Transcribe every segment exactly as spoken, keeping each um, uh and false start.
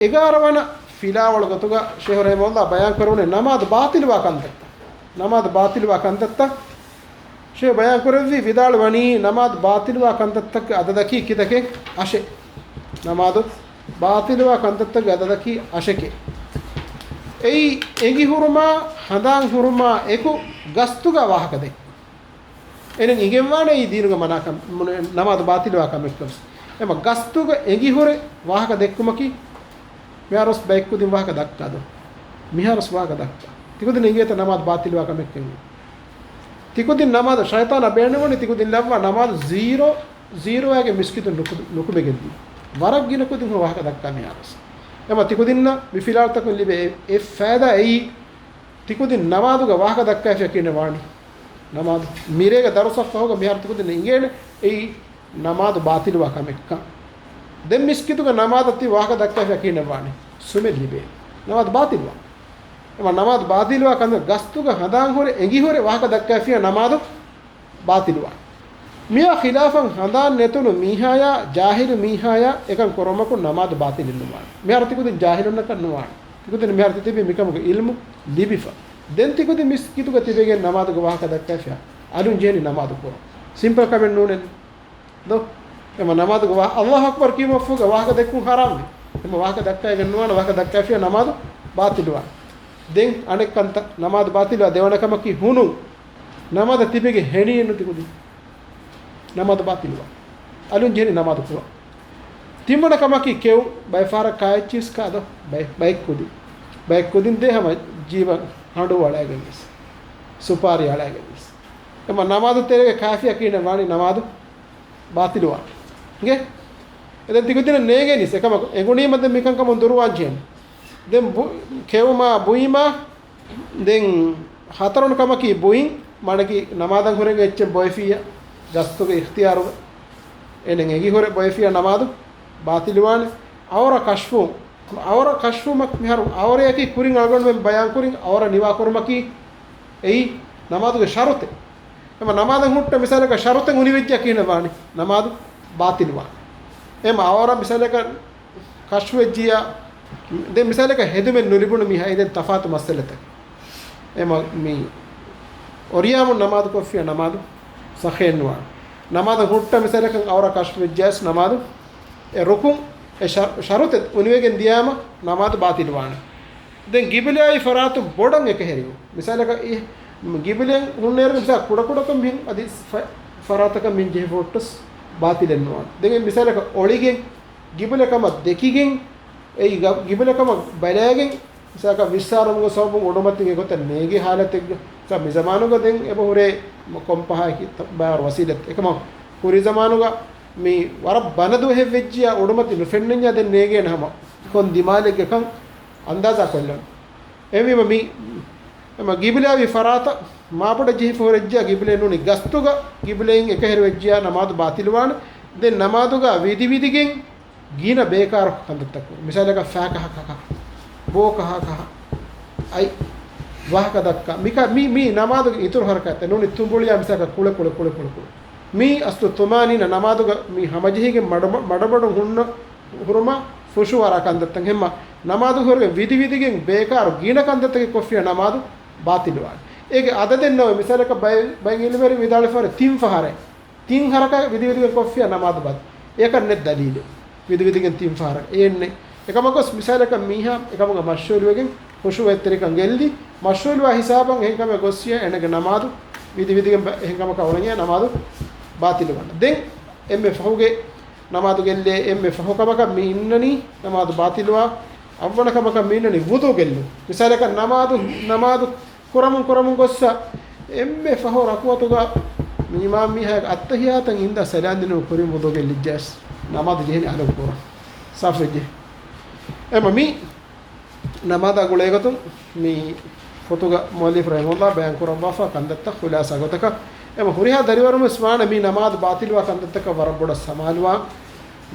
އެގާރަ ވަނަ ފިލާވަޅު ގޮތުގަ ޝޭހު ރަޙިމަހުﷲ ބަޔާން ކުރެވުނީ ނަމާދު ބާޠިލުވާ ކަންތައްތައް. ނަމާދު ބާޠިލުވާ ކަންތައްތައް ޝޭހު ބަޔާން ކުރެއްވި ވިދާޅުވަނީ، ނަމާދު ބާޠިލުވާ ކަންތައްތަކުގެ އަދަދަކީ ކިތަކެއް؟ އަށެއް. ނަމާދު ބާޠިލުވާ ކަންތައްތަކުގެ އަދަދަކީ އަށެކޭ. އެއީ އެނގި ހުރުމާ، ހަނދާން ހުރުމާ އެކު ގަސްތުގަ ވާހަކަ ދެއްކުން. އެހެން އިނގެންވާނެ އެއީ ދީނުގެ މަނާކަން، ނަމާދު ބާޠިލުވާ ކަމެއްކަން. އެމަ ގަސްތުގަ އެނގިހުރެ ވާހަކަ ދެއްކުމަކީ، މިހާރުސް ބައެއްކުދިން ވާހަކަ ދައްކާ ދޯ؟ މިހާރުސް ވާހަކަ ދައްކާ. ތިކުދިން އިނގޭތަ ނަމާދު ބާޠިލުވާ ކަމެއްކަން؟ ތިކުދިން ނަމާދު ޝައިޠާނާ ބޭނުންވަނީ ތިކުދިން ލައްވާ ނަމާދު ޒީރޯ، ޒީރޯއާގެ މިސްކިތު ނުކު-، ނުކުމެގެންދީ. ވަރަށް ގިނަ ކުދިން ހުރި ވާހަކަ ދައްކާ މިހާރުސް. އެމަ ތިކުދިންނަށް މި ފިލާވަޅުތަކުން ލިބޭ އެ، އެއް ފައިދާ އެއީ، ތިކުދިން ނަމާދުގަ ވާހަކަ ދައްކައިފިޔާ ކިހިނެއް ވާނީ؟ ނަމާދު މިރޭގެ ދަރުސަށް ފަހުގަ މިހާރު ތިކުދިން އިނގޭނެ އެއީ ނަމާދު ބާޠިލުވާ ކަމެއްކަން. ދެން މިސްކިތުގަ ނަމާދަށް ތި ވާހަކަ ދައްކައިފިޔާ ކިހިނެއް ވާނީ؟ ސުމެއް ލިބޭ. ނަމާދު ބާޠިލުވާ. އެމަ ނަމާދު ބާޠިލުވާ ކަމެއް ގަސްތުގަ ހަނދާން ހުރެ އެނގި ހުރެ ވާހަކަ ދައްކައިފިޔާ ނަމާދު ބާޠިލުވާނެ. މިއާ ޚިލާފަށް ހަނދާން ނެތުނު މީހާޔާ، ޖާހިލު މީހާޔާ އެކަން ކުރުމަކުން ނަމާދު ބާޠިލެއް ނުވާނެ. މިހާރު ތިކުދިން ޖާހިލުންނަކަށް ނުވާނެ. ތިކުދިން މިހާރު ތިތިބީ މިކަމުގެ އިލްމު ލިބިފަ. ދެން ތިކުދިން މިސްކިތުގަ ތިބެގެން ނަމާދުގެ ވާހަކަ ދައްކައިފިޔާ އަލުން ޖެހެނީ ނަމާދު ކުރަން. ސިމްޕަލް ކަމެއް ނޫނެއް ދޯ؟ އެމަ ނަމާދުގެ ވާ-، އައްލާހު އަކްބަރު ކީމަށްފުގަ ވާހަކަ ދެއްކުން ހަރާމްވި. އެމަ ވާހަކަ ދައްކައިގެން ނުވާނެ، ވާހަކަ ދައްކައިފިޔާ ނަމާދު ބާޠިލުވާނެ. ދެން އަނެއް ކަންތައް، ނަމާދު ބާޠިލުވާ ދެވަނަ ކަމަކީ ހުނުން. ނަމާދަށް ތިބެގެ ހެނިއެއްނު ތިކުދިން. ނަމާދު ބާޠިލުވާ. އަލުން ޖެހެނީ ނަމާދު ކުރަން. ތިންވަނަ ކަމަކީ ކެއުން. ބައެއް ފަހަރަށް ކާއެއްޗިސް ކާދޯ؟ ބައެއް، ބައެއް ކުދިން. ބައެއް ކުދިން ދޭ ހަމަ ޖީބަށް ހަނޑޫ އަޅައިގެން ވެސް. ސުޕާރީ އަޅައިގެން ވެސް. އެމަ ނަމާދު ތެރޭގަ ކާފިޔާ ކިހިނެއް ވާނީ؟ ނަމާދު ބާޠިލުވާނެ. އިނގޭ؟ އެދެން ތިކުދިންނަށް ނޭނގޭނީސް އެކަމަކު. އެނގުނީމަ ދެން މިކަންކަމުން ދުރުވާން ޖެހެނީ. ދެން ބު-، ކެއުމާ ބުއިމާ، ދެން ހަތަރުން ކަމަކީ ބުއިން، މާނަކީ ނަމާދަށް ހުރެން އެއްޗެއް ބޮއެފިއްޔާ، ގަސްތުގެ އިޚްތިޔާރުގަ އެނެއް އެނގި ހުރެ ބޮއެފިއްޔާ ނަމާދު ބާޠިލުވާނެ. އައުރަ ކަޝްފު، އައުރަ ކަޝްފު މަ-، މިހާރު އައުރަޔަކީ ކުރިން އަޅުގަނޑުމެން ބަޔާންކުރިން އައުރަ ނިވާކުރުމަކީ އެއީ ނަމާދުގެ ޝަރުތެއް. އެމަ ނަމާދަށް ހުއްޓަ މިސާލަކަށް ޝަރުތެއް އުނިވެއްޖެ ކިހިނެއް ވާނީ؟ ނަމާދު ބާޠިލުވާނެ. އެމަ އައުރަ މިސާލަކަށް ކަޝްފުވެއްޖިއްޔާ، ދެން މިސާލަކަށް ހެދުމެއް ނުލިބުނު މީހާ، އެ ދެން ތަފާތު މައްސަލަތަކެއް. އެމަ މި އޮރިޔާމުން ނަމާދު ކޮށްފިޔާ ނަމާދު ޞަޙީޙެއް ނުވާނެ. ނަމާދަށް ހުއްޓަ މިސާލަކަށް އައުރަ ކަޝްފުވެއްޖިއްޔާސް ނަމާދު އެ ރުކުން، އެ ޝަ-، ޝަރުތެއް އުނިވެގެން ދިޔާމަ ނަމާދު ބާޠިލުވާނެ. ދެން ގިބިލާއި ފަރާތު ބޮޑަށް އެކަހެރިވުން. މިސާލަކަށް އި-، ގިބިލައިން ހުންނައިރު މިސާ ކުޑަކުޑަކޮށް މިހެން އަދި ފަ-، ފަރާތަކަށް މިން ޖެހިފަ ހުއްޓަސް ބާޠިލެއް ނުވާނެ. ދެން މިސާލަކަށް އޮޅިގެން ގިބިލަ ކަމަށް ދެކިގެން، އެއީ ގ-، ގިބިލަ ކަމަށް ބަލައިގެން، މިސާލަކަށް ވިއްސާރުމުގެ ސަބަބުން އުޑުމަތިން އެގޮތަށް ނޭގޭ ހާލަތެއްގަ، މި ޒަމާނުގަ ދެން އެބަ ހުރޭ ކޮން ފަހައަކީ ތަ-، ބާރު ވަސީލަތް. އެކަމަކު ކުރި ޒަމާނުގަ މި ވަރަށް ބަނަ ދުވަހެއް ވެއްޖިޔާ އުޑުމަތި ނުފެންނަންޏާ ދެން ނޭގޭނެ ހަމަ ކޮން ދިމާލެއްގެކަން އަންދާޒާ ކޮށްލަން. އެހެންވީމަ މި، އެމަ ގިބިލާވި ފަރާތަށް މާބޮޑަށް ޖެހިފަ ހުރެއްޖިޔާ ގިބިލައެއް ނޫނީ ގަސްތުގަ ގިބިލައިން އެކަހެރި ވެއްޖިޔާ ނަމާދު ބާޠިލުވާނެ. ދެން ނަމާދުގަ ވިދިވިދިގެން ގިނަ ބޭކާރު ކަންތައްތައް ކުރުން. މިސާލަކަށް ފައި ކަހަ ކަހަ، ބޯ ކަހަ ކަހަ، އައި ވާހަކަ ދައްކާ. މިކަ-، މި، މީ ނަމާދުގެ އިތުރު ހަރަކާތެއް ނޫނީ ތުނބުޅިޔާ މިސާލަކަށް ކުޅެ ކުޅެ ކުޅެ ކުޅެ ކުޅެ. މީ އަސްލު ތުމާނީނަ ނަމާދުގަ މި ހަމަޖެހިގެން މަޑު-، މަޑުމަޑުން ހުންނަ ހުރުމަށް ޚުޝޫޢަށް ކަންތައްތައް ހެންމަ ނަމާދު ހުރެގެން ވިދިވިދިގެން ބޭކާރު ގިނަ ކަންތައްތަކެއް ކޮށްފިޔާ ނަމާދު ބާޠިލުވާނެ. އޭގެ އަދަދެއް ނޯވޭ. މިސާލަކަށް ބައެއް، ބައެއް ޢިލްމުވެރިން ވިދާޅުވެފަ ހުރޭ ތިން ފަހަރެއް. ތިން ހަރަކާތް ވިދިވިދިގެން ކޮށްފިޔާ ނަމާދު ބާޠިލް. އެޔަކަށް ނެތް ދަލީލެއް. ވިދިވިދިގެން ތިން ފަހަރަށް. އެއެއްނެއް. އެކަމަކުވެސް މިސާލަކަށް މީހާ އެކަމުގަ މަޝްޣޫލުވެގެން ޚުޝޫޢު އެއްތެރިކަން ގެއްލި، މަޝްޣޫލުވާ ހިސާބަށް އެހެން ކަމެއް ގޮއްސިޔާ އޭނަގެ ނަމާދު ވިދިވިދިގެން ބަ-، އެހެން ކަމަކަށް އުޅެންޏާ ނަމާދު ބާޠިލުވާނެ. ދެން އެންމެ ފަހުގެ ނަމާދު ގެއްލޭ، އެންމެ ފަހު ކަމަކަށް މި އިންނަނީ ނަމާދު ބާޠިލުވާ، އަށްވަނަ ކަމަކަށް މި އިންނަނީ ވުޟޫ ގެއްލުން. މިސާލަކަށް ނަމާދު، ނަމާދު ކުރަމުން ކުރަމުން ގޮއްސަ އެންމެ ފަހު ރަކުޢަތުގަ މި އިމާމް މީހާގެ އައްތަޙިއްޔާތަށް އިންދާ ސަލާން ދިނުމަށް ކުރިން ވުޟޫ ގެއްލިއްޖެ އަސް ނަމާދު ޖެހެނީ އަލުން ކުރަން. ސާފުވެއްޖެ. އެމަ މި ނަމާދާ ގުޅޭގޮތުން މި ފޮތުގަ މުއައްލިފު ރަޙިމަހުﷲ ބަޔާން ކުރައްވާފަ ކަންތައްތައް ޚުލާޞާ ގޮތަކަށް. އެމަ ހުރިހާ ދަރިވަރުން ވެސް ވާނެ މި ނަމާދު ބާޠިލުވާ ކަންތައްތަކަށް ވަރަށް ބޮޑަށް ސަމާލުވާ.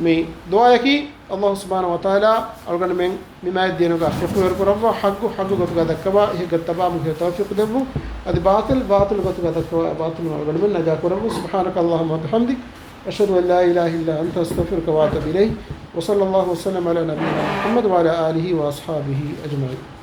މި ދުޢާއަކީ، ﷲ ސުބްޙާނަހޫ ވަތަޢާލާ އަޅުގަނޑުމެން މި މާތް ދީނުގަ ފިޤުހުވެރި ކުރައްވާ، ޙައްޤު ޙައްޤު ގޮތުގަ ދައްކަވާ، އެހެއްގަ ތަބާމުގެ ތައުފީޤު ދެއްވުން، އަދި ބާޠިލް ބާޠިލް ގޮތުގަ ދައްކަވާ، ބާޠިލް އަޅުގަނޑުމެން ނަޖާ ކުރައްވުން. سبحانك اللهم وبحمدك، أشهد أن لا إله إلا أنت، أستغفرك وأتوب إليك. وصلى الله وسلم على نبينا محمد وعلى آله وأصحابه أجمعين.